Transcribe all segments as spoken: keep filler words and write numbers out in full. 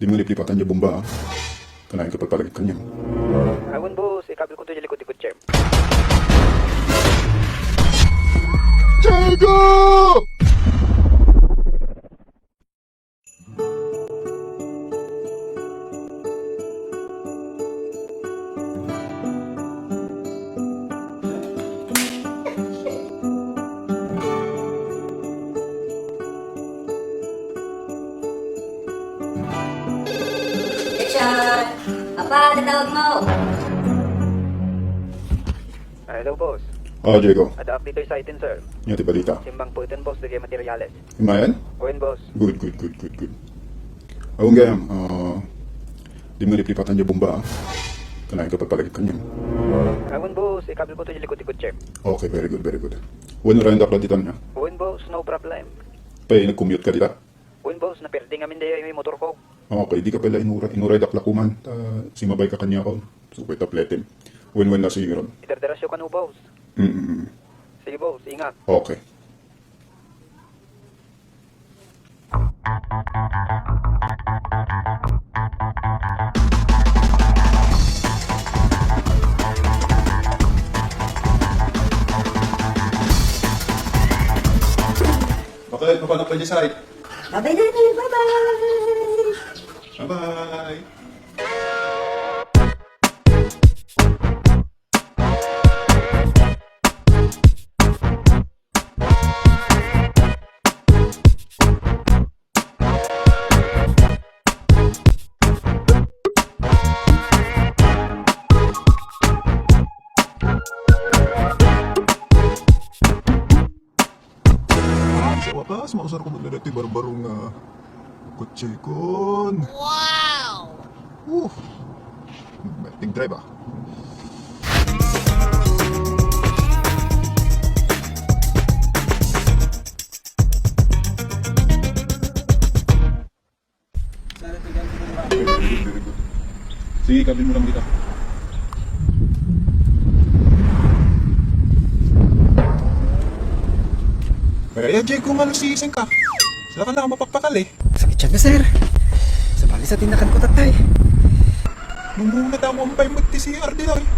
Dimmo liplipatan diay bomba, a. Kanayon ka palpalagip kaniak. Awan, boss. Ikabil ko to diay likod-likod, sir. Diego! Action! Apa, tatawag mo? Ah, hello, boss. Ah, Diego. Adda update sa itin, sir. Ania ti balita? Simmangpeten, boss, dagiti materials. Imayan? Wen, boss. Good, good, good, good, good. Awan gayam, ah, dimmo liplipatan diay bomba, a. Kanayon ka palpalagip kaniak. Awan, boss. Ikabil ko to diay likod-likod, sir. Okay, very good, very good. Wen, urayen dakla ditan, a? Wen, boss. No problem. Apay, nag-commute ka dita? Wen, boss. Naperdi ngamin diay motor ko. Okay, dika pay la inura-, inuray dakla koma. Ta, simabay ka kaniak. Subay ta platin. Wen, wen, na, sige ngarud. Idardarasyo kano, boss. Mm, mm, mm. Sige, boss. Ingat. Okay. Bakit? Paano pa dyan, Sai? Bye-bye na, bye-bye! Bye-bye! Sa wakas, mausar ko man daytoy barbaro nga kotseko. Wow! Uh, tig-drive, ah. Very good, very good. Sige, kabin mo lang kita. Kaya, Jay, kung ano si Singka, sila ka na mapagpakal eh. Sakit siya na, sir. Sabali sa tinakan ko, tatay. Nung muna tamo ang payment ti C R D lang eh.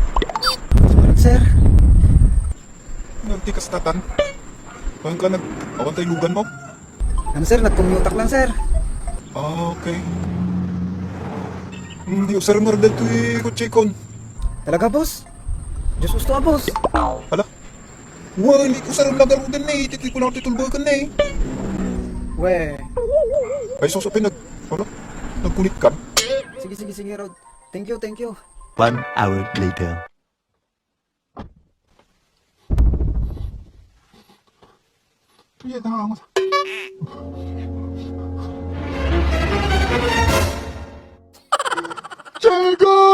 Sumarap, sir. Nagtikas tatan. Kuan ka nag-, awan tay lugan mo? Ano, sir? Nag-commute lang, sir. Ah, okay. Hmm, di usar mo rin dito eh, kutsikon. Talaga, boss? Diyos gusto ka, boss. Hala? Wa, hindi ko usar ang lagarugan na eh. Titoy ko lang titulbagan na eh. We. Ay, sus, apay nag-, hala? Nagkunit ka? Sige, sige, sige, Rod. Thank you, thank you. One hour later. Iya, tanga mo sa- Diego!